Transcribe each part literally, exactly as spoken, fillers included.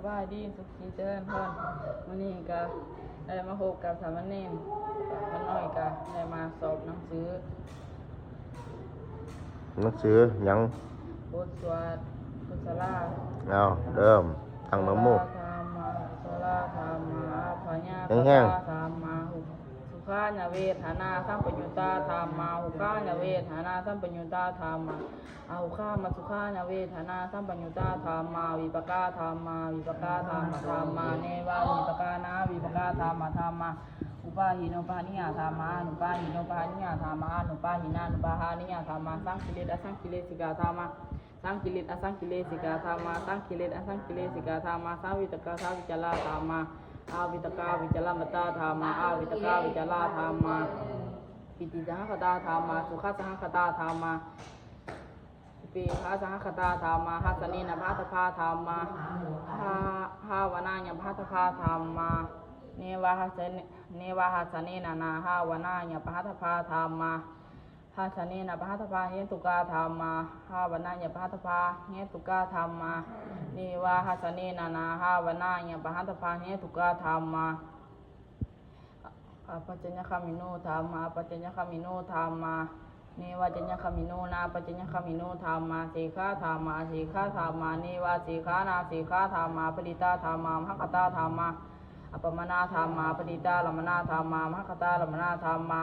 สบายดี สุขีเจริญพร มื้อนี้ก็ได้มาพบกับสามเณร ข้าน้อยก็ได้มาสอบหนังสือ หนังสือหยัง บทสวดกุศลา เอาเริ่ม ตั้งนะโม กุศลาธัมมา กุศลาธัมมา อัพพยา แฮงๆ กตาธัมมา สุขายเวทนาสัมปยุตตาธัมมา ทุกขายเวทนาสัมปยุตตาธัมมา อทุกขมสุขายเวทนาสัมปยุตตาธัมมา วิปากาธัมมา วิปากาธัมมาธัมมา เนวะวิปากานาวิปากาธัมมาธัมมา อุปาหิโนปาหิยาธัมมา อนุปาหิโนปาหิยาธัมมา อนุปาหินานุปาหานิยาธัมมา สังกิเลสอสังกิเลสิกาธัมมา สังกิเลสอสังกิเลสิกาธัมมา สังกิเลสอสังกิเลสิกาธัมมา สังวิตกาสังวิจาราธัมมา อวิตกาวิจารมตาธัมมา อวิตกาวิจาราธัมมา ปิติสหคตาธัมมา สุขสหคตาธัมมา อุเปกขาสหคตาธัมมา หัสสะเนนะปะหัตถะพาธัมมา หา หาวนายะปะหัตถะพาธัมมา เนวะหัสสะเน เนวะหัสสะเนนะนา หาวนายะปะหัตถะพาธัมมา หัสสะเนนะปะหัตถะพาเหตุกาธัมมา หาวนายะปะหัตถะพาเหตุกาธัมมา เนวะหัสสะเนนะนา หาวนายะปะหัตถะพาเหตุกาธัมมา อัปปะจญคามิโนธัมมา อัปปะจญคามิโนธัมมา เนวะจญคามิโนนา อัปปะจญคามิโนธัมมา เสขะธัมมา เสขะธัมมา เนวะเสขะนา เสขะธัมมา ปะหาริตาธัมมา มหคตาธัมมา อัปปะมาณาธัมมา ปะหาริตารัมมณาธัมมา มหคตารัมมณาธัมมา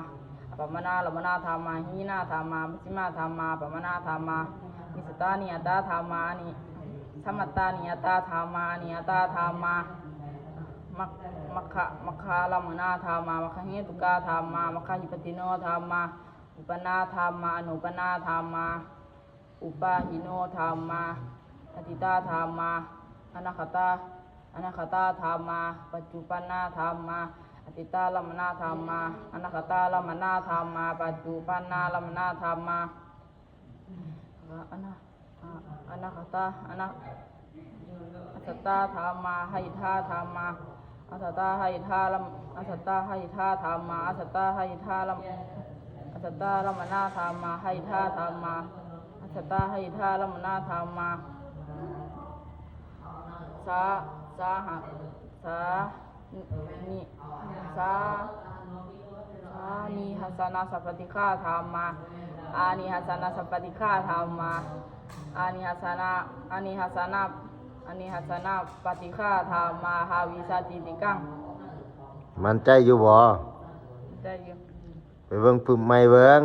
อัปปะมาณารัมมณาธัมมา หีนาธัมมา มัชฌิมาธัมมา อัปปะมาณาธัมมา มิสสตานิยตาธัมมา อนิ สัมมัตตานิยตาธัมมา อนิยตาธัมมา มัค มัคคะ มัคคารัมมณาธัมมา มัคคะเหตุกาธัมมา มัคคะหิปัตติโนธัมมา อุปปนนาธัมมา อนุปปนนาธัมมา อุปาหิโนธัมมา อตีตาธัมมา อนาคตา อนาคตาธัมมา ปัจจุปปนนาธัมมา อตีตารัมมณาธัมมา อนาคตารัมมณาธัมมา ปัจจุปปนนารัมมณาธัมมา อนา อนาคตา อนา อัสสตาธัมมา หะหิทธาธัมมา อัสสตาหะหิทธารัม อัสสตาหะหิทธาธัมมา อัสสตาหะหิทธารัม อัสสตารัมมณาธัมมา หะหิทธาธัมมา อัสสตาหะหิทธารัมมณาธัมมา สา สาหะ สา นิ สา สานิหัสสะนะสัพพะติฆาธัมมา อานิหัสสะนะสัพพะติฆาธัมมา อานิหัสสะนะ อานิหัสสะนะ อานิหัสสะนะปะติฆาธัมมา หาวิสสะติติกัง มั่นใจอยู่บ่ มั่นใจอยู่ ไปเบิ่งปึ้มใหม่เบิ่ง